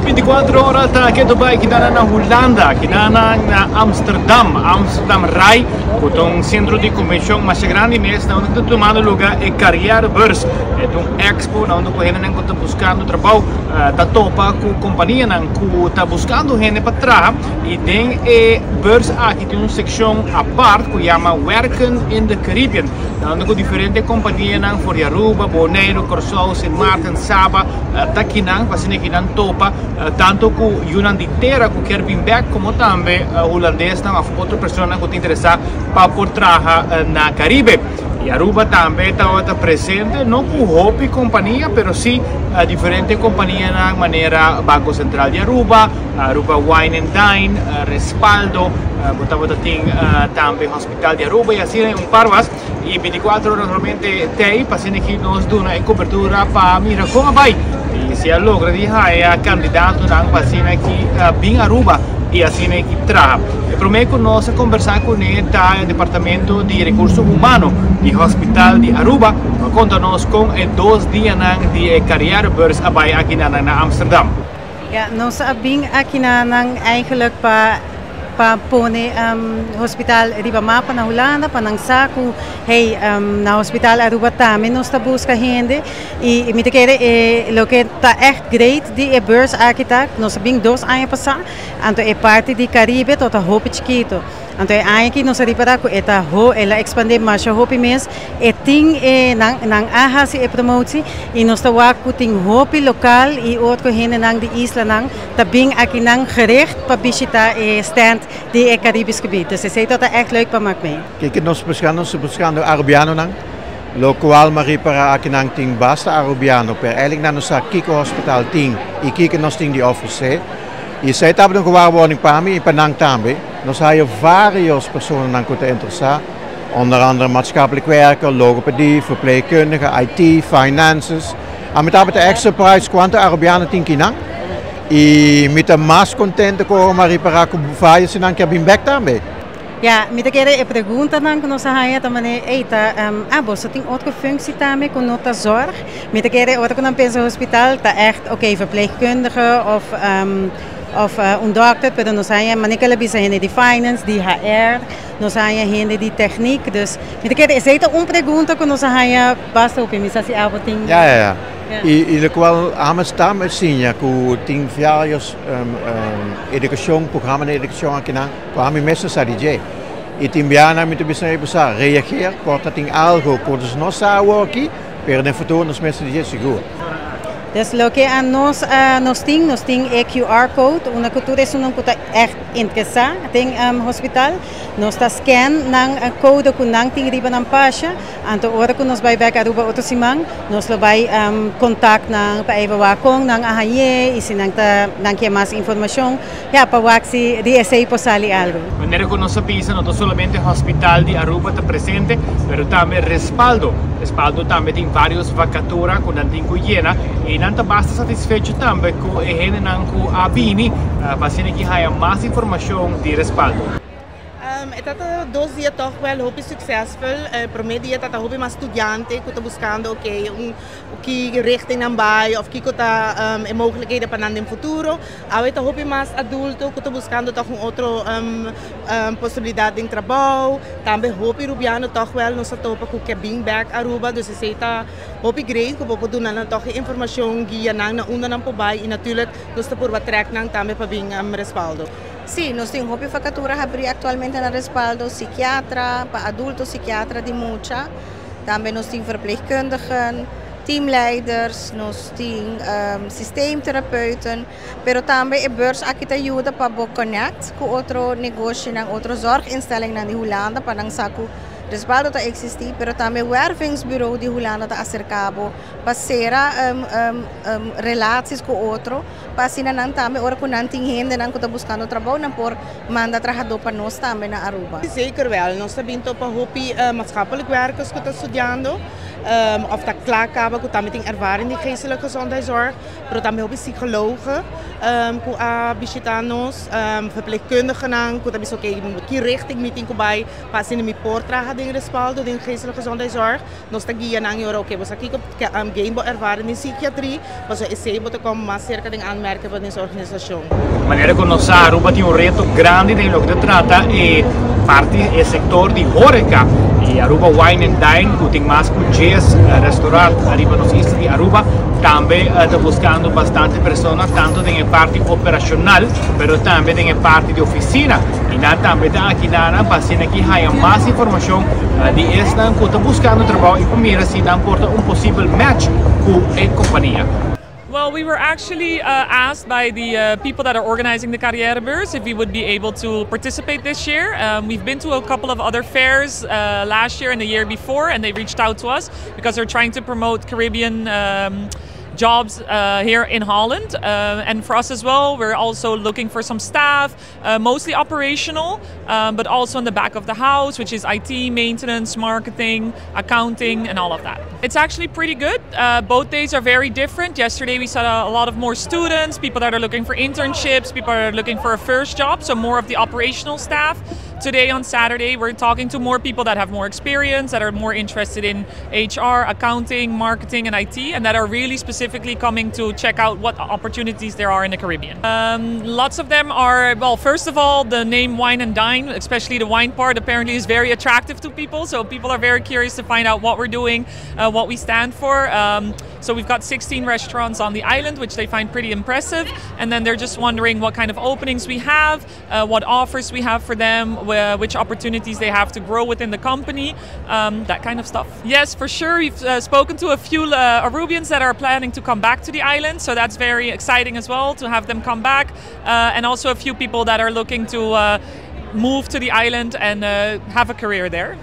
24 Ora ta keto bai kidana na Hulanda, kidana na Amsterdam, Amsterdam RAI, ku ta un sentro di konvenshon masha grandi mes, na unda ku ta tumando luga e Carrièrebeurs. E ta un expo na unda ku hendenan ku ta buskando trabou ta topa ku kompanianan ku ta buskando hende pa traha i den e beurs aki tin un sekshon apart ku yama Werken in de Caribbean, na unda ku diferente kompanianan for di Aruba, Boneiru, Kòrsou, Sint Maarten, Saba ta kinan pa asina kinan topa tanto ku yunan di tera ku kier bin bek komo tambe hulandesnan òf otro personanan ku ta interesá pa por traha na Karibe. I Aruba tambe tabata presente, no ku hopi kompania pero si diferente kompanianan manera Banko Sentral di Aruba, Aruba Wine and Dine, Respaldo, bo tabata tin tambe Hospital di Aruba i asina un par mas. I 24 ora naturalmente tei pa asina ki nos duna e kobertura pa mira kon a bai i si a logra di haya kandidatonan pa asina ki bin Aruba i asina ki traha. E prome ku nos a kombersá kuné ta e departamento di Rekurso Humano di Hospital di Aruba ku a konta nos kon e dos dianan di e Carrièrebeurs a bai akinan na Amsterdam. Ja, nos a bin akinanan eigenlijk pa pa pone hospital riba mapa na Hulanda, pa nan sa ku hey, na Hospital Aruba tambe nos ta buska hende. I mi ta kere e loke ta ègt great di e beurs aki ta, nos a bin 2 aña pasá, anto e parti di Caribe tabata hopi chikito. Anto e aña aki nos a ripará ku e ta ho, el a ekspandé masha hopi mes. E tin e nan nan a hasi e promotie i nos ta wak ku tin hopi lokal i otro hendenan di islanan ta bin akinan gericht pa bishitá e stand di e Caribisch gebied. Dus esei ta echt leuk pa mak mee. Kiko nos buskando? Nos buskando Arubianonan, lo kual mi a ripará akinan tin basta Arubiano, pero eigenlijk nan no sa kiko hospital tin i kiko nos tin di ofresé. I esei tabata un gewaarwording pa mi i pa nan tambe. Nos haya varios personanan ku ta interesá, onder andere maatschappelijk werker, logopedie, verpleegkundige, IT, finances. Ami tabata echt surprised kuantu Arubiano tin kinan. I mi ta mas kontento ku mi a ripará ku varios nan ke bin bèk tambe. Ja, mi ta kere e preguntanan ku nos a haya ta manera, ey, ta, ah, boso tin otro functie tambe ku no ta zorg? Mi ta kere ora ku nan pensa hospital ta echt, oké, verpleegkundige of un dokter, pero nos haya, manera ku el a bisa, hende di finance, di HR, nos haya hende di techniek, dus mi ta kere esei ta un pregunta ku nos a haya basta hopi, mi sa si abo tin. Ja. I lokual ami ta siña ku tin varios edukashon, programa di edukashon akinan, ku ami mes no sa di dje. I tin biaha mi ta bisa bisa reageer, por ta tin algo ku nos no sa awor aki, pero den futuro nos mes di dje sigur. Dus loke a nos tin e QR code, unda ku tur esun ku ta echt interesá den hospital, nos ta scan nan code ku nan tin riba nan pasha, anto ora ku nos bai bèk Aruba otro siman, nos lo bai contact nan pa evaluá kon nan a hañ'é i si nan ta nan ke mas informashon, ja, pa wak si di esei por sali algo. Manera ku nos a bisa, no ta solamente Hospital di Aruba ta presente, pero tambe Respaldo. Respaldo tambe tin varios vakatura ku nan tin ku yena i nan ta basta satisfecho tambe ku e hendenan ku a bini pa asina ki haya mas informashon di Respaldo. E tabata 2 dia toch wel hopi succesvol. Promé dia tabata hopi mas studiante ku ta buskando, oké, un ki richting nan bai of kiko ta e mogelijkheden pa nan den futuro. Awe ta hopi mas adulto ku ta buskando toch un otro posibilidat den trabou. Tambe hopi Rubiano toch wel nos a topa ku ke bin bèk Aruba, dus esei ta hopi great ku bo por duna nan toch e informashon, guia nan na unda nan por bai i natuurlijk nos ta purba trek nan tambe pa bin Respaldo. Sí, nos tin hopi vakatura habrí aktualmente na Respaldo, psikiatra, pa adulto, psikiatra di mucha. Tambe nos tin verpleegkundigen, teamleiders, nos tin systeemtherapeuten, pero tambe e beurs aki ta yuda pa bo connect ku otro negoshinan, otro zorginstellingnan di Hulanda, pa nan sa ku Respaldo ta eksistí, pero tambe wervingsbureau di Hulanda ta aserká bo pa sera relaties ku otro, pa asina nan tambe ora ku nan tin hendenan ku ta buskando trabou, nan por manda trahadó pa nos tambe na Aruba. Zeker wel. Nos ta bin topa hopi maatschappelijk werkers ku ta studiando. Of ta cla caba cu tambe tin ervaring di geestelijke gezondheidszorg, pero tambe hopi psychologen cu a bishita nos, verpleegkundigen cu ta bisa, "Ok, ki richting mi tin cu bay pa asina mi por traha den Respaldo, den geestelijke gezondheidszorg?" Nos ta guia nan ora, "Ok, bo kico gain bo ervaring den psychiatrie, paso esey bo ta kom mas cerca den aanmerking pa nos organisacion." Manera cu nos Aruba tin un reto grandi den loke ta trata e parti e sector di horeca y Aruba Wine and Dine, cu tin mas cu 10 restaurant ariba nos isla di Aruba, tambe ta buscando bastante persona, tanto den parti operacional pero tambe den parti di oficina, y nan tambe ta aki na pa asina aki haya mas informacion di esnan cu ta buscando trabou y pa mira si nan por ta un posibel match cu e compania. Well, we were actually asked by the people that are organizing the Carrièrebeurs if we would be able to participate this year. We've been to a couple of other fairs last year and the year before, and they reached out to us because they're trying to promote Caribbean jobs here in Holland. And for us as well, we're also looking for some staff, mostly operational, but also in the back of the house, which is IT, maintenance, marketing, accounting, and all of that. It's actually pretty good. Both days are very different. Yesterday we saw a lot of more students, people that are looking for internships, people that are looking for a first job, so more of the operational staff. Today on Saturday, we're talking to more people that have more experience, that are more interested in HR, accounting, marketing, and IT, and that are really specifically coming to check out what opportunities there are in the Caribbean. Lots of them are, well, first of all, the name Wine and Dine, especially the wine part, apparently is very attractive to people. So people are very curious to find out what we're doing, what we stand for. So we've got 16 restaurants on the island, which they find pretty impressive. And then they're just wondering what kind of openings we have, what offers we have for them, which opportunities they have to grow within the company, that kind of stuff. Yes, for sure. We've spoken to a few Arubians that are planning to come back to the island, so that's very exciting as well to have them come back. And also a few people that are looking to move to the island and have a career there.